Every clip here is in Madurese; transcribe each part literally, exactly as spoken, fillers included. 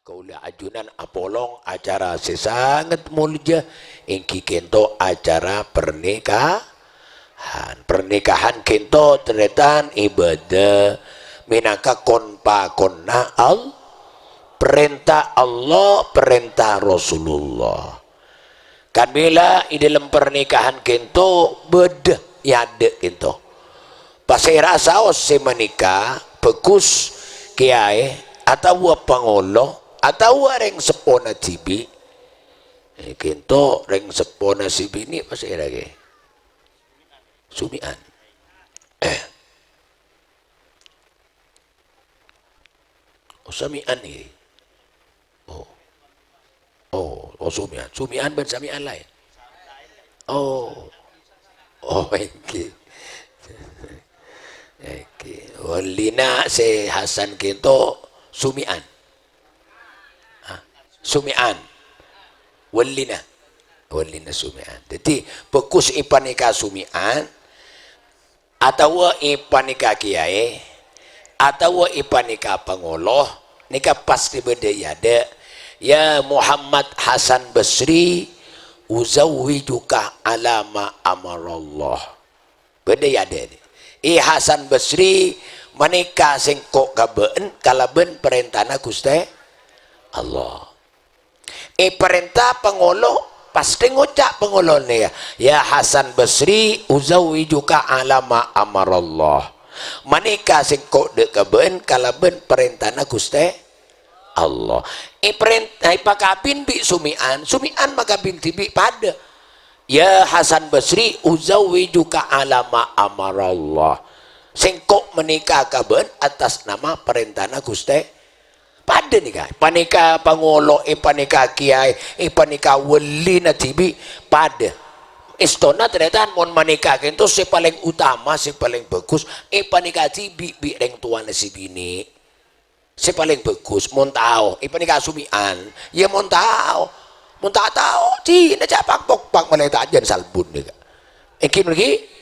Kaulâ ajunan apolong acara sè sanget molja, èngghi kènto acara pernikahan. Pernikahan kènto tarètan ibadah mènangka kon-pakonna Al-, parènta Allah, parènta Rasulullah. Kan mèla è dâlem pernikahan kènto bâdâ, è adâ' kènto. Pasèra saos sè manèka bhâghus, kèyaè, atawa pangolo, atawa rèng seppona dhibi'? Eh, kènto rèng seppona sè binè' pasèra kè? Sumi'an. Eh. Oh, sami'an nèka. Oh. Oh, oh, sumi'an. Sumi'an bân sami'an laèn. Oh. Oh, èngghi. Èngghi. Wallina sè Hasan kènto sumi'an. Hah? Sumi'an. Wallina. Wallina sumi'an. Dhâddhi, bhâghus èpanèka sumi'an. Atawa èpanèka kèyaè, atawa èpanèka pangolo, nèka pastè bâdâ è adâ', "Ya Muhammad Hasan Basri, uzawwijuka ala ma amarallah." Bâdâ è adâ', "È Hasan Basri, manèka sèngko' ka bâ'en kalabân parèntana Ghustè Allah." Èparènta pangolo, pastè ngoca' pangolona, "Ya Hasan Basri, uzawwijuka ala ma amarallah." Manèka sèngko' dâ' ka bâ'en kalabân parèntana Ghustè Allah. Èparèn-, èpakabin bi' sumi'an, sumi'an makabin dhibi' padâ. "Ya Hasan Basri, uzawwijuka ala ma amarallah." Sèngko' manèka ka bâ'en atas nama parèntana Ghustè Padâ nèka, èpanèka pangolo, èpanèka kèyaè, èpanèka wellina dhibi', padâ. Èstona tarètan mon manèka kènto sè palèng utama, sè palèng bhâghus, èpanèka dhibi' bi' rèng towana sè binè'. Sè palèng bhâghus, mon tao, èpanèka sumi'an, ya mon tao. Mon ta' tao, dinah jhâ' pak-pokpak malè ta' jân salbun nèka. Èngghi mèngghi?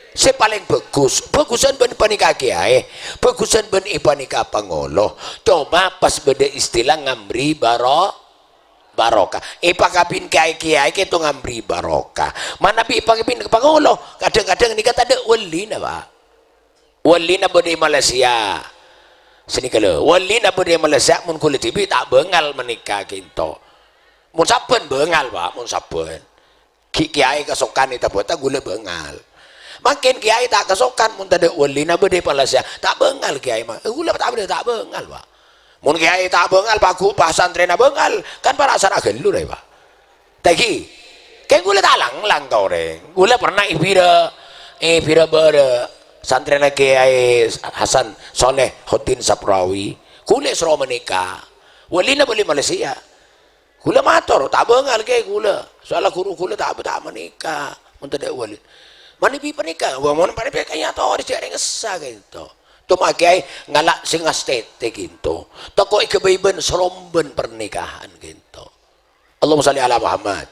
Sè palèng bhâghus, bhâghusân bân èpanèka kèyaè, bhâghusân bân èpanèka pangolo. Coma pas bâdâ istilah ngambri baro-, barokah. Èpakabin kèyaè-kèyaè kènto ngambri barokah. Manabi èpakabin ka pangolo, kadhâng-kadhâng nèka tadâ' wellina, Pak. Wellina bâdâ è Malaysia. Sanèka lho, wellina bâdâ è Malaysia, mon kaulâ dhibi' ta' bângal manèka kènto. Mon sabbhân bângal, Pak, mon sabbhân. Ghi' kèyaè kasokan è Tabata, kaulâ bângal. Mangkèn kèyaè ta' kasokan, mon tadâ' wellina bâdâ è Malaysia, ta' bângal kèyaè, ma-, kaulâ ta' bâdâ, ta' bângal, Pak. Mon kèyaè ta' bângal, Pak, gu-, pasantrènna bângal, kan para' sara ghâllu rè, Pak. Tèngghi. Kèng kaulâ ta' lang-lang ka orèng. Kaulâ pernah èbhira, èbhira bârâ' santrèna Kèyaè Hasan Soleh Hoddin Saprawi. Kaulâ èsoro manèka. Wellina bâli Malaysia. Kaulâ mator, "Ta' bângal, Kè, kaulâ. Soalla ghuru kaulâ ta', ta' manèka. Mon tadâ' welli." Manabi panèka, wah, mon panèka kaya to, dhi' jhâ' rèng essa kènto. Coma kèyaè ngala' sè ngastètè kènto. Tako' èghâbây bân sarombân pernikahan kènto. Allahumma shalli ala Muhammad.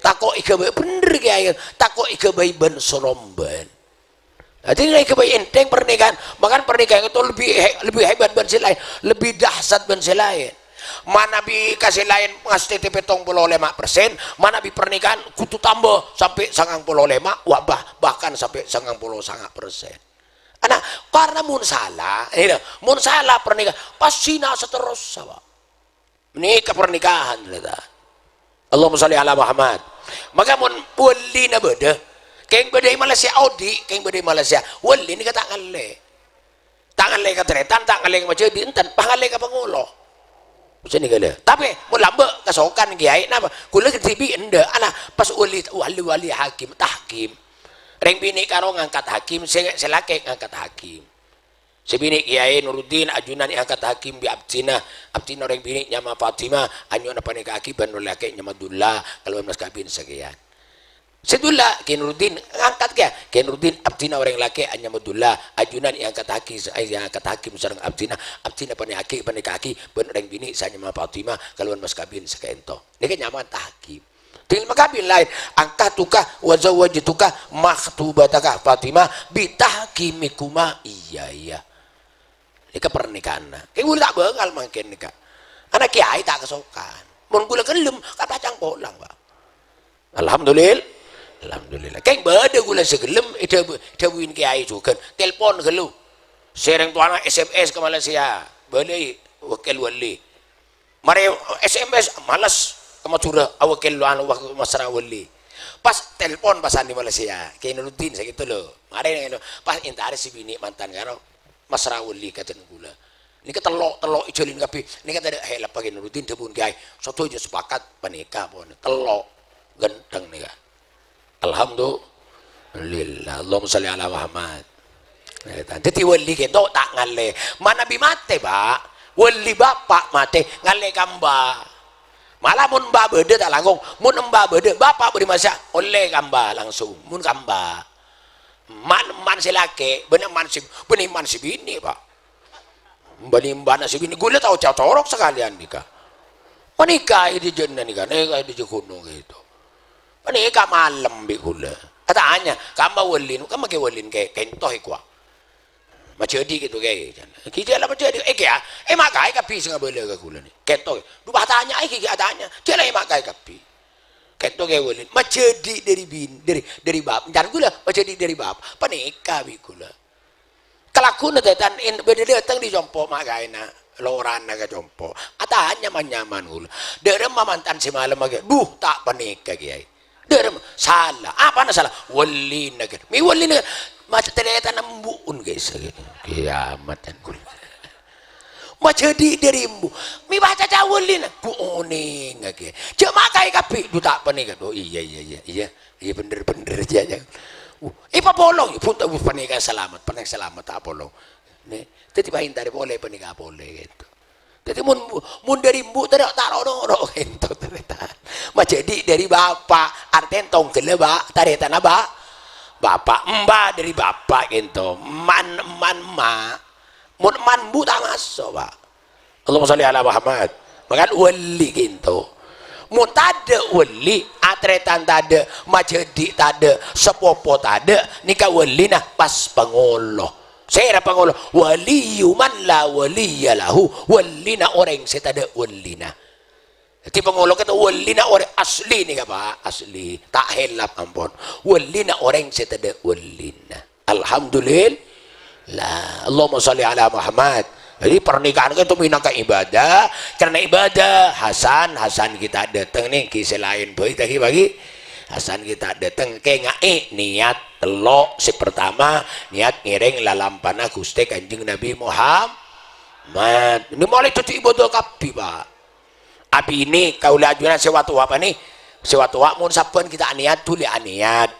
Tako' èghâbây, bhender kèyaè, tako' èghâbây bân sarombân. Dhâddhi èghâbây ènthèng pernikahan, bahkan pernikahan itu lebih he-, lebih hebat bân sè laèn, lebih dahsyat bân sè laèn. Manabi ka sè laèn ngastètè pèttong polo lèma' persen, manabi pernikahan kodhu tamba sampè' sangang polo lèma', wah, bah-, bahkan sampè' sangang polo sanga' persen. Ana, karna mon sala, mon sala pernikahan, pas zina saterrossa, Pak. Nèka pernikahan, tarètan. Allahumma shalli ala Muhammad. Maka mon wellina bâdâ, kèng bâdâ è Malaysia odi', kèng bâdâ è Malaysia, wellina ta' ngallè. Ta' ngallè ka tarètan, ta' ngallè ka majhâdhi, enten, pas ngallè ka pangolo. Sanèka lho. Tapè, mon lambâ' kasokan kèyaè, napa? Kaulâ dhibi' endâ', ana, pas wali, wali, wali hakim, tahkim. Rèng binè' karo ngangkat hakim, sè, sè lakè' ngangkat hakim. Sè binè' Kèyaè Nuruddin, ajunan èangkat hakim bi' abdhina. Abdhina orèng binè' nyama Fatimah, anyo'na panèka'aghi bân orèng lakè' nyama Dulla, kalabân mas kabin sakèyan. Sè Dulla, Kè Nuruddin, ngangkat kèya. Kè Nuruddin, abdhina orèng lakè' anyama Dulla, ajunan èangkat haki-, èangkat hakim sareng abdhina. Abdhina panèka'aghi, panèka'aghi bân orèng binè' sè anyama Fatimah, kalabân mas kabin saka'ènto. Nèka nyama tahkim. Tinggal makabin laèn. "Ankahtuka wa zawwajtuka makhtubataka Fatimah bitahkimikuma." Iyâ, iyâ. Nèka pernikahanna. Kèng ghulâ ta' bângal mangkèn nèka. Ana kèyaè ta' kasokan. Mon ghulâ ghellem, kan pacang polang, Pak. Alhamdulillah. Alhamdulillah. Kèng bâdâ ghulâ sè ghellem, èdhâbu-, dhâbuwin kèyaè jhughân. Telpon ghâllu. Sè rèng towana S M S ka Malaysia. Bâlâi wakil wali. Marè S M S, males ka Madhurâ, awakil anu, wa-, mesra wali. Pas telpon pas andi Malaysia, Kè Nuruddin sakèto lho. Marè nèng, pas èntarè sè binè' mantan karo mesra wali ka dân ghulâ. Nèka tello', tello' èjhâlin kabbhi. Nèka tadâ' hèlap Kè Nuruddin dhâbuna kèyaè. Sadhâjâ sepakat panèka pon. Tello' ghântheng nèka. Alhamdulillah. Allahumma shalli ala Muhammad. Dhâddhi wali kèto ta' ngallè. Manabi matè, Pak. Wali bapa' matè ngallè ka emba'. Malah mon emba' bâdâ ta' langkong. Mon emba' bâdâ, bapa' bâdâ masa ollè ka emba' langsung. Mon ka emba'. Man, man sè lakè', bân man sè, bân man sè binè', Pak. Bân embana sè binè', ghulâ tao ca-, corok sakalèyan nèka. Panèka è dhâjâna nèka, nèka è dhâjâ ghunong kèto. Panèka malem bi' ghulâ. Atanya, "Kamma wali, kamma kè wali kè-, kènto è kowa?" "Majhâdhi' kèto, Kè," jâna. "Ghi' jâ' la majhâdhi', è kèya, è ma' kaè kabbhi sè ngabâlâ ka ghulâ nè. Kèto, du atanya, è ghi' atanya, jâ' la è ma' kaè kabbhi. Kèto kè wali, majhâdhi' dâri bin-, dâri, dâri bap-, can ghulâ, majhâdhi' dâri bap-, panèka bi' ghulâ." Kalagguna tètan in-, bâdâ dâteng dâri compo' ma' kaèna, lorana ka compo'. Atanya man-nyaman ghulâ. "Dâremma mantan sè malem, Kè?" "Duh, ta' panèka, Kèyaè." "Dâremma?" "Sala." "Apana sala?" "Walina, Kè." "Mè' walina?" "Maca tarètan embu'en, Kè, sakèya. Kèyamat, can ghulâ. Majhâdhi' dâri embu'. Mè' baca ca walina?" "Ghu onènga, Kè." "Jâ' ma' kaè kabbhi." "Duh, ta' panèka." "Oh, iyâ, iyâ, iyâ, iyâ. Iyâ, bhender, bhender, jâ', jâ'." Uh, èpapolong, "Pon, ta' panèka salamet, panèka salamet, ta' polong." Nè, dhâddhi paèntarè polè panèka polè, gitu. Dhâddhi mon, mon dâri embu' tadâ' ta' ro'-noro' kènto tarètan. Majhâdhi' dâri bapa', artèna tongghâlla ba-, tarètanna ba-, bapa', emba' dâri bapa' kènto, man, man emma'. Mon man embu' ta' maso', Pak. Allahumma shalli ala Muhammad. Mangkana wali kènto. Mon tadâ' wali, atarètan tadâ', majhâdhi' tadâ', sapopo tadâ', nèka walina pas pangolo. Sèra pangolo? Waliyyu man la waliyya lahu, walina orèng sè tadâ' walina. Dhâddhi pangolo kèto walina orèng asli nèka, Pak, asli. Ta' hèlap, ampon. Walina orèng sè tadâ' walina. Alhamdulillah. Allahumma shalli ala Muhammad. Jadi, pernikahan itu minangka ibadah. Karena ibadah, Hasan, Hasan kita datang nih, ki sè laèn, boy, tadi pagi. Hasan kita datang, kènga'è niat tello'. Sè pertama, niat ngèrèng lalampana Ghustè Kanjeng Nabi Muhammad. Ini mulai dhâddhi ibadah kabbhi, Pak. Abinè kaulâ ajunan sè wa-towa panè, sè wa-towa mon sabbhân kita aniat, dhuli aniat.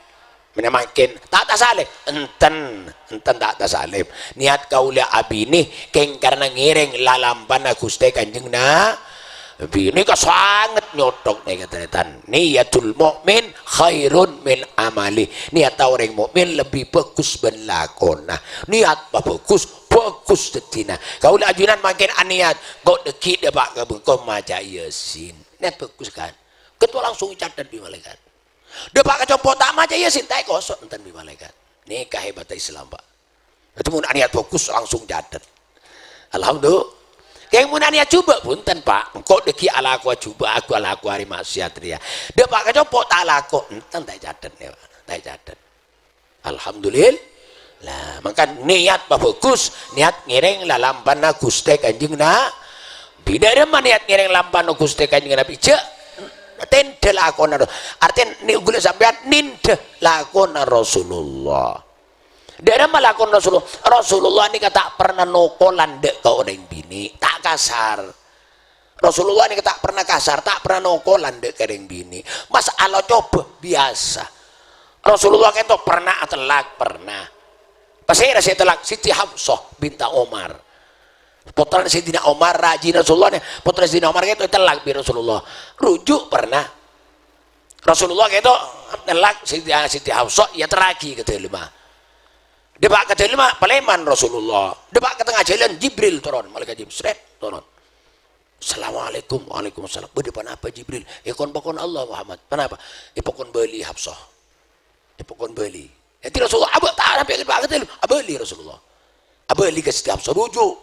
Mèna mangkèn, ta' tasalèp? Enten, enten ta' tasalèp. Niat kaulâ abinè kèng karana ngèrèng lalampana Ghustè Kanjeng Nabi. Nèka sanget nyothok nèka, tarètan. Niyatul mu'min khairun min amali. Niatta orèng mukmin lebbi bhâghus bân lakona. Niat pabhâghus, bhâghus dhâddhina. Kaulâ ajunan mangkèn aniat, engko' dhâggi' dâpa' ka bengko maca Yasin. Niat bhâghus, kan? Ghâto langsung ècatet bi' malaèkat. Dâpa' ka compo' ta' maca Yasin, ta' èkoso' enten bi' malaèkat. Nèka hebatta Islam, Pak. Dhâddhi mon aniat bhâghus langsung catet. Alhamdulillah. Kèng mon aniat jhubâ', bhunten, Pak. Engko' dhâggi' alakowa jhubâ', aku alakowa arè maksiat rèya. Dâpa' ka compo' ta' alako, enten ta' ècatet, nèka, Pak. Ta' ècatet. Alhamdulillah. Lah, mangkana niat pabhâghus, niat ngèrèng lalampana Ghustè Kanjeng Nabi. Dâremma niat ngèrèng lalampana Ghustè Kanjeng Nabi, jhâ' tèndhâ lakona Ro-, artèna nè-, ghulâ sampèyan nèndhâ lakona Rasulullah. Dâremma lakona Rasulullah. Rasulullah nèka ta' pernah nokolan dâ' ka orèng binè', ta' kasar. Rasulullah nèka ta' pernah kasar, ta' pernah nokolan dâ' ka orèng binè'. Mas'ala coba biyasa. Rasulullah kènto pernah atellak, pernah. Pasèra sè ètellak? Siti Hafsah binta Umar. Pottrana Sayyidina Umar, rajina Rasulullah nè, pottrana Sayyidina Umar kènto ètellak bi' Rasulullah. Ruju' pernah. Rasulullah kènto nellak Siti, Siti Hafsah, èyaterraghi ka dâlemma. Dâpa' ka dâlemma, palèman Rasulullah. Dâpa' ka tengnga jhâlân, Jibril toron, malaèkat Jibril, sret, toron. "Assalamualaikum." "Waalaikumsalam." "Bâdâ ponapa, Jibril?" "Èkon-pakon Allah, Muhammad." "Ponapa?" "Èpakon bâli Hafsah." Èpakon bâli. Dhâddhi Rasulullah abâ' ta' sampè' abâ' ka dâlem. Abâli Rasulullah. Abâli ka Siti Hafsah, ruju'.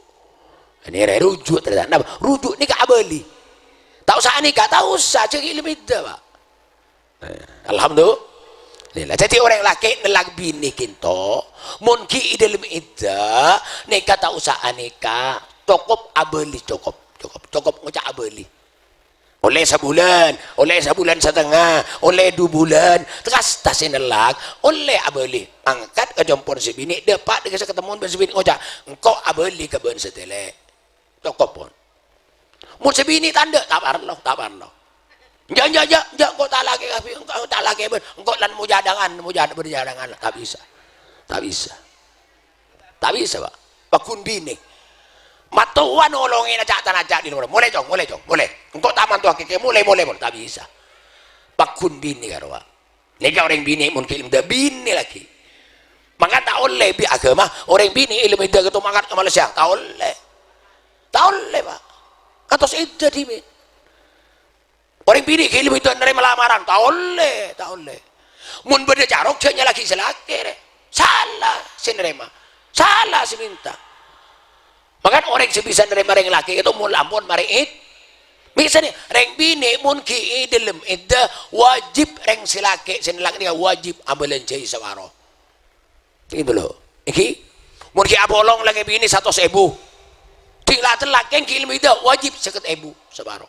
Nèka ruju', tarètan. Napa? Ruju' nèka abâli. Ta' osa anèka, ta' osa, jhâ' ghi' èlem idda, Pak. Eh, alhamdulillah. Dhâddhi orèng lakè' nellak binè ghânto, mon ghi' è dhâlem idda, nèka ta' osa anèka, cokop abâli, cokop, cokop, cokop ngoca' abâli. Ollè sabulân, ollè sabulân satengnga, ollè du bulân, kasta sè nellak, ollè abâli. Mangkat ka compo'na sè binè', dâpa' dhâ' ka sè katemmo bân sè binè' ngoca', "Engko' abâli ka bâ'na satèlè." Cokop, pon. Mon sè binè' ta' endâ', ta' parlo, ta' parlo. "Enjâ', enjâ', enjâ', enjâ', engko' ta' lakè kabhi, engko' ta' lakè bân, engko' la nemmo cadangan, nemmo cad-, bercadangan." Ta' bisa. Ta' bisa. Ta' bisa, Pak. Pagghun binè'. Mattowa nolongè na ca'-tanaca' di nomor. "Molè, Cong, molè, Cong, molè. Engko' ta' mantowaghi kè, molè, molè, molè." Ta' bisa. Pagghun binè' karo, Pak. Nèka orèng binè' mon ghi' èlem idda binè' laghi. Mangka ta' ollè bi' aghâma, orèng binè' èlem idda ghânto mangkat ka Malaysia. Ta' ollè. Ta' ollè, Pak. Kantos idda dhibi'. Orèng binè' ghi' èlem idda narèma lamaran, ta' ollè, ta' ollè. Mon bâdâ carok, jhâ' nyalaghi sè lakè, rè. Sala sè narèma. Sala sè mènta. Mangkana orèng sè bisa narèma rèng lakè' itu mon ampon marè id-, mèsana rèng binè' mon ghi' è dhâlem idda, wajib rèng sè lakè' sè nellak nèka wajib abâlânjhâi saparo. Gitu lho. Ènggi, mon ghi' apolong lakè binè satos èbu. Dhing la tellak kèng ghi' èlem idda wajib sèket èbu saparo.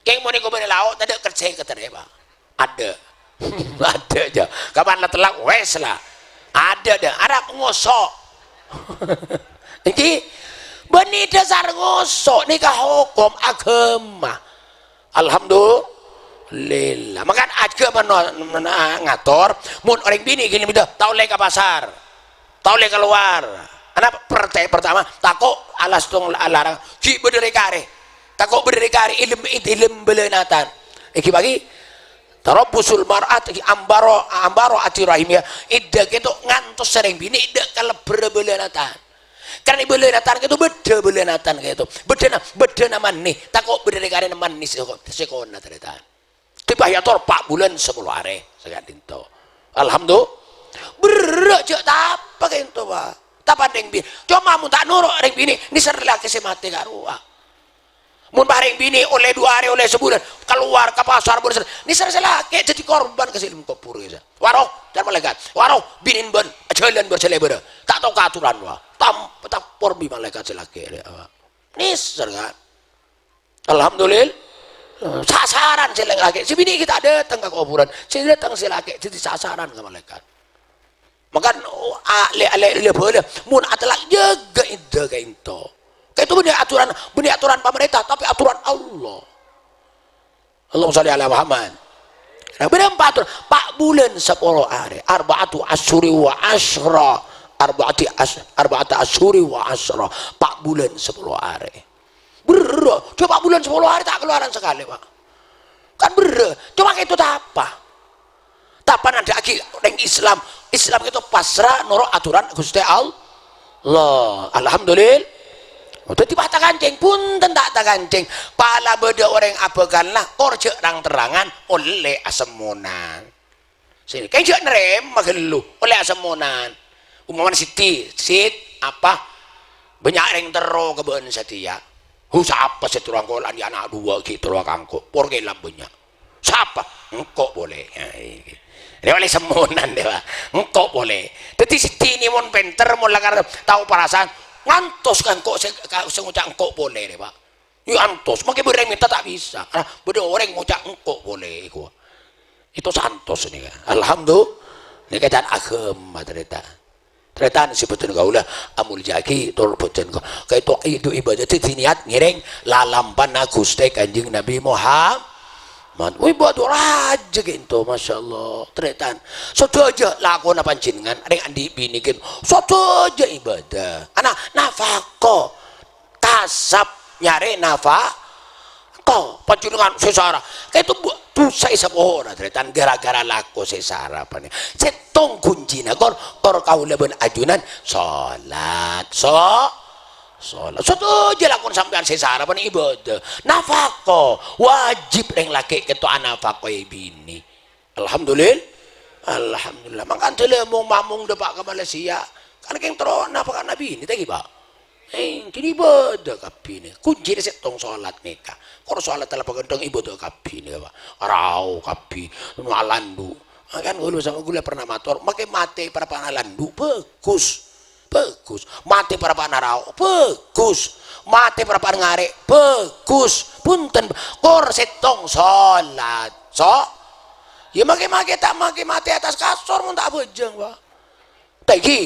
Kèng mon èkobâna lao', tadâ' kerjhâ èkaterrè, Pak. Adâ'. Adâ' jâ. Kapan la tellak, wes la. Adâ' dâ, arapa ngoso'. Ènggi, bânnè dhâsar ngoso', nèka hokom aghâma. Alhamdulillah. Mangkana aghâma no-, no-, ngator, mon orèng binè' ghi' èlem idda, ta' ollè ka pasar. Ta' ollè kalowar. Anapa? Perte-, pertama, tako' alas tong alarang. Ghi' bâdâ rè-karè. Tako' bâdâ rè-karè, èlem, èlem bâlâna atan. Ènggi bâgi. Tarabbusul mar'ati ambaro, ambaro ati rahimnya. Idda kèto ngantos sareng binè' dâ' kalebbhârrâ bâlâna atan. Karna bâlâna atan kèto bâdâ bâlâna atan kèto. Bâdâna, bâdâna mani. Tako' bâdâ rè-karèna mani sè-, sèkona tarètan. Dibâ èyator pa' bulân sapolo arè, saka'dinto. Alhamdulillah. Berrâ' jâ' tapa ka'dinto, Pak. Tapa rèng binè'. Coma mon ta' noro' rèng binè', nèser lakè sè matè ka'rowa. Mon pa' rèng binè' ollè du arè, ollè sabulân, kalowar ka pasar, bulân sè-, nèser sè lakè' dhâddhi korban ka sè èlem kobhur, kèsa. Waro, jhâ' malaèkat. Waro, binèn bân, ajhâlân bâr sè lèbârrâ. Ta' tao kaatoran, wa. Tam-, tapor bi' malaèkat sè lakè', rè, wa. Nèser, kan? Alhamdulillah. Sasaran sè lakè', sè binè' ghi' ta' dâteng ka kobhurân. Sè dâteng sè lakè' dhâddhi sasaran ka malaèkat. Mangkana, oh, a-, lè-, lè-, lè-, bâlâ, mon atellak jâgâ idda ka'dinto. Ka'dinto bânnè atoran, bânnè atoran pamarènta, tapè atoran Allah. Allahumma shalli ala Muhammad. Nah, bârâmpa atoran? Pa' bulân sapolo arè. Arba'atu asyhuri wa asyra. Arba'ati as-, arba'ata asyhuri wa asyra. Pa' bulân sapolo arè. Berrâ', coba bulân sapolo arè ta' kalowaran sakalè, Pak. Kan berrâ', coma ka'dinto tapa? Tapa nandhâ'aghi rèng Islam. Islam ka'dinto pasra noro' atoran Ghustè Allah. Alhamdulillah. Oh, dhâddhi pas takancèng, bhunten ta' takancèng. Pala bâdâ orèng abhâkalla, kor jhâ' rang-terrangan, ollè asemmonan. Sè kèng jhâ' narèma ghâllu, ollè asemmonan. Umpamana Siti, Sit, apa? Bânnya' rèng terro ka bâ'na satèya. Hu, sapa sè terro angko' la andi' ana' duwâ' ghi' terro ka angko'? Por kèlam bânnya'. Sapa? Engko' polè. Rè ollè semmonan, rè, Pak. Engko' polè. Dhâddhi Siti nè mon pènter, mon lakar tao parasaan, ngantos ka engko' sè, ka, sè ngoca' engko' polè, rè, Pak. Iyâ antos, mangkè bâdâ orèng mènta ta' bisa. Karna bâdâ orèng ngoca' engko' polè, ghu. Itu santos nèka. Alhamdulillah. Nèka can aghâma, tarètan. Tarètan sè bhâdhân kaulâ amoljâ'aghi tor bhâdhân ka-, ka'dinto idu ibadah dhâddhi niat ngèrèng lalampana Ghustè Kanjeng Nabi Muhammad. Wih, ibadah rajâ ka'dinto, masyaallah. Tarètan. Sadhâjâ lakona panjhennengan, rèng andi' binè ka'dinto. Sadhâjâ ibadah. Ana' nafaqah. Kasab nyarè nafaqah. Panjhennengan sè sara. Ka'dinto bu-, dhusa èsaporana, tarètan, gara-gara lako sè sara panè. Sèttong kuncina kor, kor kaulâ bân ajunan, salat. So-, salat. Sadhâjâ lakon sampèyan sè sara panè ibadah. Nafaqah. Wajib rèng lakè' ka'dinto anafaqahi binè. Alhamdulillah. Alhamdulillah. Mangkana dhâlâ mong-mamong dâpa' ka Malaysia. Kan kèng terro napa ka Nabi ini, ta' ghi, Pak? Eh, kènè' ibâdâ kabbhi nè. Kuncina sèttong solat nèka. Kor solat la paghândhâng ibâdâ kabbhi nè, Pak. Arao kabbhi, no alandu. Ah, kan kaulâ sama kaulâ pernah mator, "Makè matè parappa'na alandu, bhâghus. Bhâghus. Matè parappa'na arao, bhâghus. Matè parappa'na ngarè', bhâghus. Bhunten, kor sèttong solat." So? Ya, makè-makè ta' makè matè attas kasor mon ta' abhâjâng, Pak. Tèngghi.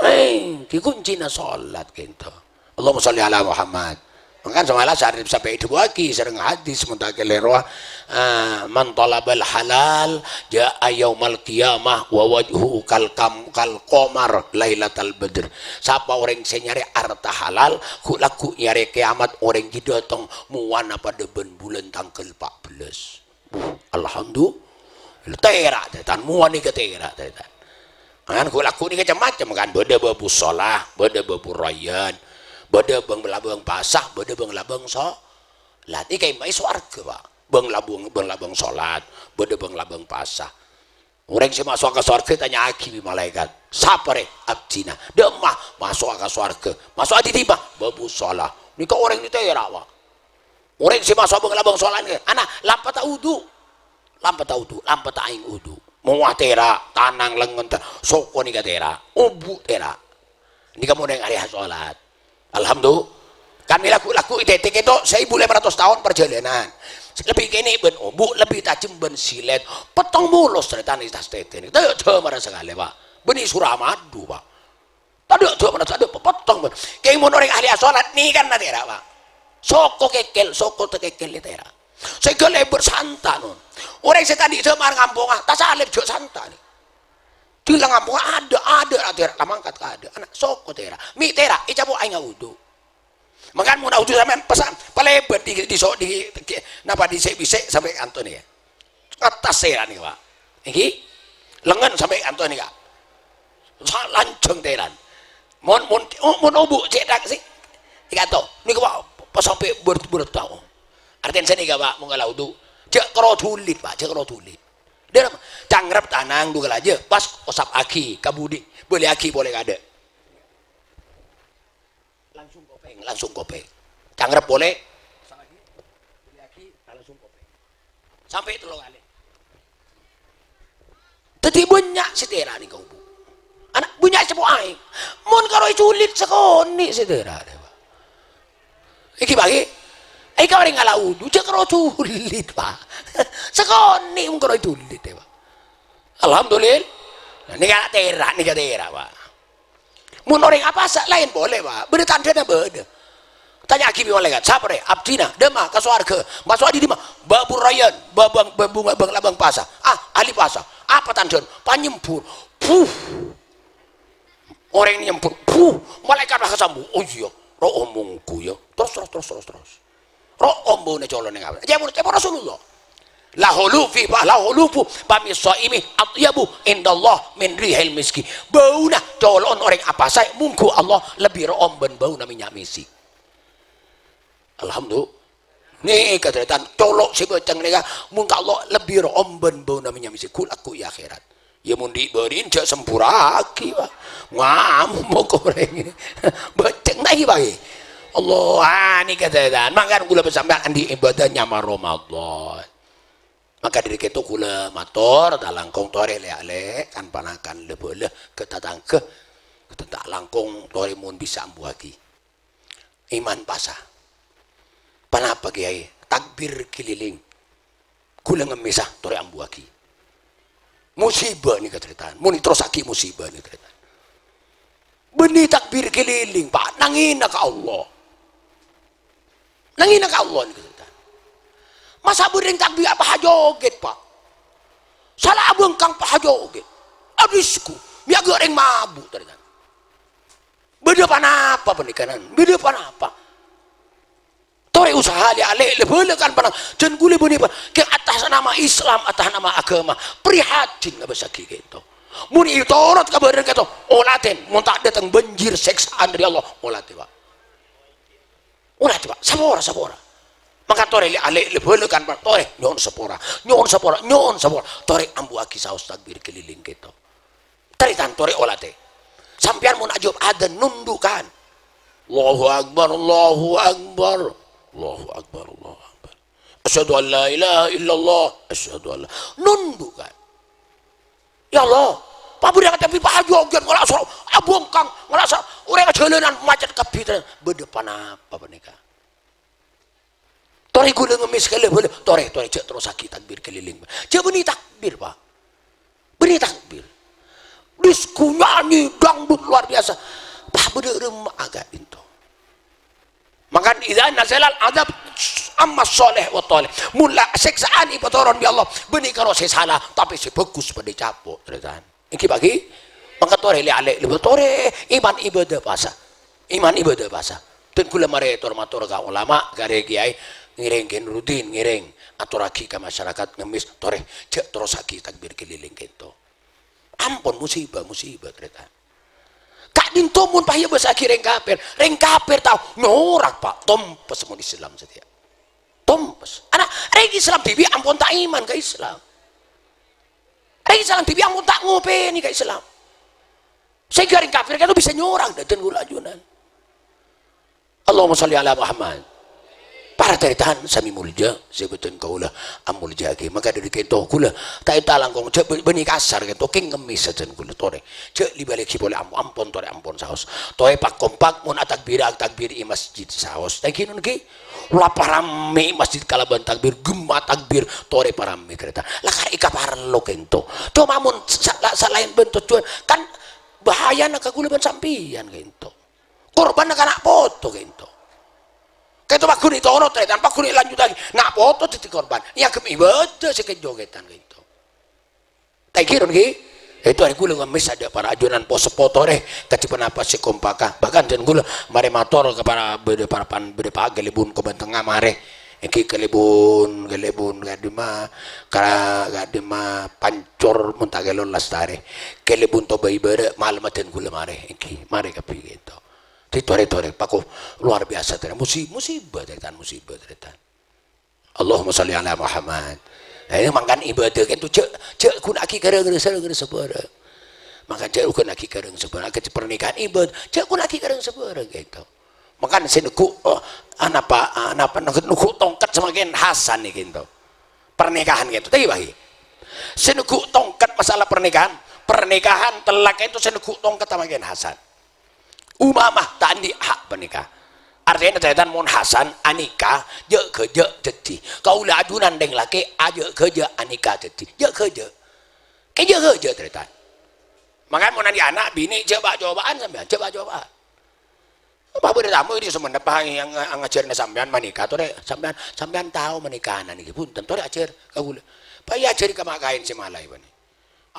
Eh, ghi kuncina solat kènto. Allahumma sholli ala Muhammad. Mangkana samalas arep sampè' èdhâbuwâghi sareng hadis mon ta' kalèro, ah, "Man talabal halal jaa yaumal qiyamah wa wajhuhu kal kam-, kal qamar lailatal badr." Sapa orèng sè nyarè arta halal, ghu'-lagghu' è arè kiamat orèng ghi' dâteng mowana padâ bân bulân tangghâl pa' bellâs. Wuh, alhamdulillah. Tèra', tarètan. Mowana nèka tèra', tarètan. Kan ghu'-lagghu' nèka cem-macem, kan. Bâdâ babu sholah, bâdâ babu rayyan, bâdâ bâng-labâng pasa, bâdâ bâng-labâng sholat. Nèka èmma'a sowarghâ, Pak. Bâng-labâng, bâng-labâng sholat, bâdâ bâng-labâng pasa. Orèng sè maso' ka sowarghâ ètanya'aghi bi' malaèkat, "Sapa rè abdhina?" "Dâ'emma maso'a ka sowarghâ." "Maso'a dhi dimma?" "Babu sholah." Nèka orèng nè tèra', Pak. Orèng sè maso' bâng-labâng sholat nèka, ana, lampa ta' wudu. Lampa ta' wudu, lampa ta' aèng wudu. Mowa tèra', tanang lengngen tèra', soko nèka tèra', obu' tèra'. Nèka mon orèng ahli sholat. Alhamdulillah. Kan mè' lagghu'-lagghu' ètètè kèto saèbu lèma ratos taon parjhâlânan. Lebbi kènè' bân obu', lebbi tajhem bân silèt. Pèttong polo tarètan è attas tètè nèka. Tadâ' dâmara sakalè, Pak. Bânnè Suramadu, Pak. Tadâ' dâmara, tadâ' pèttong, Pak. Kèng mon orèng ahli sholat nèka na tèra', Pak. Soko kèkèl, soko ta' kèkèl nè tèra'. Sèngghâ lèbâr santa, non. Orèng sè ta' andi' dâmar ngamponga, tasalèp jhâ' santa, nè. Dhi la ngamponga adâ', adâ' ra tèra', la mangkat ka adâ'. Ana' soko tèra'. Mè' tèra', ècapo' aèng awudu. Mangkana mon awudu sampèyan pasa-, palèbât dhi, dhi so-, dhi, dhi, napa dhi sè' bisè' sampè' kanto nèka. Attas tèra' nèka, Pak. Èngghi? Lengngen sampè' kanto nèka. Sa-, lanjhâng tèra'. Mon, mon, mon obu' cè' dak sè'. Èkanto. Nèka, Pak, pas sampè' ber-, bertao. Artèna sanèka, Pak, mon ngala' wudu. Jhâ' karo julid, Pak, jhâ' karo julid. Dâlem, cangrep tanang dhu kalajâ, pas osapaghi ka budi, bâliyaghi polè ka adâ'. Langsung kopèng, langsung kopèng. Cangrep polè, osapaghi, bâliyaghi, langsung kopèng. Sampè' tello kalè. Dhâddhi bânnya' sè tèra' nèka obu'. Ana' bânnya' sè po' aèng. Mon karo èjulid sakonè' sè tèra', Pak. Èngghi, Pak, èngghi. Èngghi orèng ngala' wudu, jhâ' karo julid, Pak. Sakonè' mon karo èjulid, yâ, Pak. Alhamdulillah. Nah, nèka tèra', nèka tèra', Pak. Mon orèng apasa laèn polè, Pak. Bâdâ tandhâna bâdâ. Tanya'aghi bi' malaèkat, "Sapa rè abdhina? Dâ'emma ka sowarghâ? Maso'a dhi dimma?" "Babu rayyan, babâng, babung, bâng-labâng pasa." "Ah, ahli pasa. Apa tandhâna?" "Panyembur." Puh. Orèng nyembur, puh, malaèkat la kasambu. "Oh iyâ, ro'om mongghu yâ." Terros, terros, terros, terros, terros. Ro'om bâuna colo'na ngabâs. Ca'èpon, ca'èpon Rasulullah. "Lahulufi, lahulufu fami shaimi atyabu indallah min rihil miski." Bâuna colo'na orèng apasaè mongghu Allah lebbi ro'om bân bâuna mènnya' misik. Alhamdulillah. Nèka tarètan, colo' sè bâceng nèka, mon ka Allah lebbi ro'om bân bâuna mènnya' misik. Ghu'-lagghu' è akhèrat. Yâ, mon dhi' bâri'na jhâ' sempura'aghi, Pak. Ngamok orèng. Bâceng ta' èbâghi. Allah, ah, nèka tarètan. Mangkana kaulâ bân sampèyan andi' ibadah nyamana Ramadan. Maka dhâri kèto kaulâ mator, ta' langkong torè lè-alè, kan-panakan lè-bâlâ, ka tatangghâ. Ta' langkong torè mon bisa ambuwâghi. Iman pasa. Ponapa, Kèyaè? Takbir kèlèlèng. Ghulâ ngemmèsa, torè ambuwâghi. Musibâ nèka tarètan. Mon èterrossaghi musibâ nèka tarètan. Bânnè takbir kèlèlèng, Pak. Nangèna ka Allah. Nangèna ka Allah nèka tarètan. Masa' bâdâ rèng takbir apa hajogèt, Pak? Sala abângkang pa hajogèt. Abisku, mèyaghâ' rèng mabu' tarètan. Bâdâ ponapa panèka, nan? Bâdâ ponapa? Torè usaha lè-alè, lè-bâlâ kan ponapa. Jhân ghulâ bânnè pa-, kèng attas nama Islam, attas nama aghâma. Prihatin ngabâssaghi kèto. Mon ètorot kabhârân kèto, olatè, mon ta' dâteng banjir sèksaan dâri Allah, olatè, Pak. Olatè, Pak. Sapora, sapora. Maka torè lè-alè, lè-bâlâ kan, Pak. Torè, nyo'on sapora. Nyo'on sapora, nyo'on sapora. Torè ambuwâghi saos takbir kèlèlèng kèto. Tarètan torè olatè. Sampèyan mon ajâwâb adzan nondukan. Allahu Akbar, Allahu Akbar. Allahu Akbar, Allahu Akbar. Asyhadu an la ilaha illallah, asyhadu an la, nunduk, kan. Ya Allah, pabudhângan tapi Pak Haji Ogen ngalasa abongkang, ngalasa orèng jhâlânan macet kabbhi, bâdâ ponapa panèka? Torè ghulâ ngemmès kalè bâlâ, torè, torè, jhâ' terrossaghi takbir keliling. Jhâ' bânnè takbir, Pak. Bânnè takbir. Disko nyanyi dangdut luar biasa. Pas bâdâ remma'a ka'dinto. Mangkana idza nazalal adzab amma shalih wa thalih. Mon la sèksaan èpatoron bi' Allah, bânnè karo sè sala, tapè sè bhâghus padâ ècapo', tarètan. Èngghi, Pak, ghi? Mangka torè lè-alè, lè torè iman ibadah pasa. Iman ibadah pasa. Dan kaulâ marè tor-mator ka ulama, ka rè kèyaè, ngèrèng Kè Nuruddin, ngèrèng, atorraghi ka masyarakat ngemmès, torè, jhâ' terrossaghi takbir keliling ka'dinto. Ampon musibah, musibah, tarètan. Ka'dinto mon paya bâsa'aghi rèng kafir, rèng kafir tao nyorang, Pak, tompes mon Islam satèya. Tompes. Ana, rèng Islam dhibi' ampon ta' iman ka Islam. Rèng Islam dhibi' ampon ta' ngopènè ka Islam. Sehingga rèng kafir ka'dinto bisa nyorang dâ' dân kaulâ ajunan. Allahumma shalli ala Muhammad. Para tarètan sami molja, sè bhâdhân kaulâ amolja'aghi. Maka dâri ka'dinto kaulâ ta' ènta langkong, jhâ' bâ-, bânnè kasar ka'dinto, kèng ngemmès dân kaulâ torè. Jhâ' lè-bâlâghi polè am-, ampon torè ampon saos. Torè pak-kompak mon atakbir, atakbir è masjid saos. Ta' ghi non ghi? La parammè masjid kalabân takbir, gemma takbir, torè parammè tarètan. La karè èkaparlo ka'dinto. Coma mon sa-, la-, salaèn bân tojjhuwân, kan bahayana ka kaulâ bân sampèyan ka'dinto. Korbanna ka na' poto ka'dinto. Ka'dinto pagghun ètoro' tarètan, pagghun èlanjhuttaghi. Na' poto dhâddhi korban. Èanggep ibâdâ sè kèng jokètan ka'dinto. Ta' ghi non ghi? Èto arè kaulâ ngemmès adâ' para ajunan pos-, potore, kadhi ponapa sè kompaka. Bahkan dân kaulâ marè mator ka para bâdâ parapan, bâdâ pa-, kalèbun Koban Tengnga marè. Èngghi kalèbun, kalèbun ka'dimma, ka-, ka'dimma Pancor mon ta' kèlo lastarè. Kalèbun Toba Ibârâ', malemma dân kaulâ marè. Èngghi, marè kabbhi ka'dinto. Di tore-tore, pako luar biasa, tarètan. Musi-, musibah, tarètan, musibah, tarètan. Allahumma shalli ala Muhammad. Nah, ini mangkana ibadah ka'dinto, jhâ', jhâ' ghuna'aghi ka rèng-, rèng-, rèng sabhârâng. Mangkana jhâ' ghuna'aghi ka rèng sabhârâng. Aghâdhi pernikahan ibadah, jhâ' ghuna'aghi ka rèng sabhârâng ka'dinto. Mangkana sè neggu', oh, anapa, anapa neggu', neggu' tongket samangkèn Hasan nèka ka'dinto. Pernikahan ka'dinto. Tapi, Pak, sè neggu' tongket masalah pernikahan, pernikahan tellak ka'dinto sè neggu' tongket samangkèn Hasan. Umamah ta' andi' hak panèka. Artèna, tarètan, mon Hasan anikah, jhâ' ghâjâ' dhâddhi. Kaulâ ajunan rèng lakè', ajhâ' ghâjâ' anikah dhâddhi. Jhâ' ghâjâ'. Kè jhâ' ghâjâ', tarètan. Mangkana mon andi' ana', binè', jhâ' pa'-copa'an sampèyan, jhâ' pa'-copa'an. Apa bâdâ tamu è Sumenep, pa, yang nga-, ngajhârâna sampèyan manikah, torè sampèyan, sampèyan tao manikahna nèka, bhunten, torè ajhâr kaulâ. Pa' èajhâri ka ma' kaèn sè malaè, bânnè.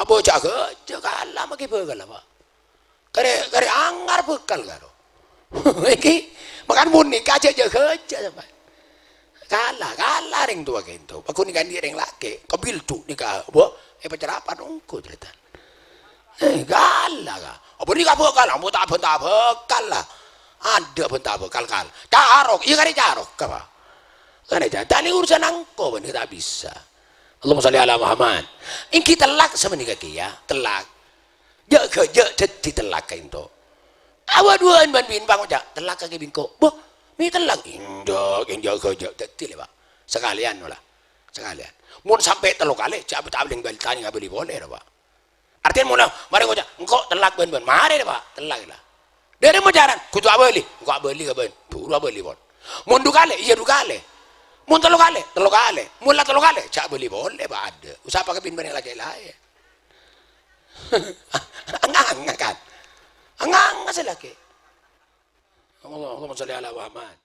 Apa jhâ' ghâjâ', kala makè bhâkalla, Pak. Karè, karè angar bhâkal karo. Èngghi, mangkana mon nikah jhâ', jhâ' ghâjâ', sampèyan. Kala, kala rèng towa ka'dinto. Pagghun nèka andi' rèng lakè', kabildu nèka, wah, èpacarapan ongghu, tarètan. Eh, kala, ka. Apa nèka bhâkal, apa ta' bhân-, ta' bhâkal, la. Adâ' bhân ta' bhâkal, kala. Carok, iyâ karè carok, apa? Karè ca-, ta' lè urusan engko', bânnè ta' bisa. Allahumma shalli ala Muhammad. Èngghi tellak sapanèka kèya, tellak. Jhâ' ghâjâ' dhâddhi tellak ka'dinto. Awa duwâ'ân bân binè pangoca', "Tellak kakè bi' engko'." "Bâh, mè' tellak?" "Enjâ', enjâ' ghâjâ' dhâddhi lè, Pak. Sakalèyan, la. Sakalèyan. Mon sampè' tello kalè, jhâ' ta' bâli, bâli, ta' bâli polè, la, Pak." Artèna mon la, marè ngoca', "Engko' tellak bân bân." Marè, la, Pak. Tellak, la. Dâri macaran, kodhu abâli. Engko' abâli ka bân. Buru abâli, pon. Mon du kalè, iyâ du kalè. Mon tello kalè, tello kalè. Mon la tello kalè, jhâ' bâli polè, Pak, adâ'. Usa pakabin bân lakè' laèn. Anganga, kan? Anganga sè lakè'. Allah, Allahumma shalli ala Muhammad.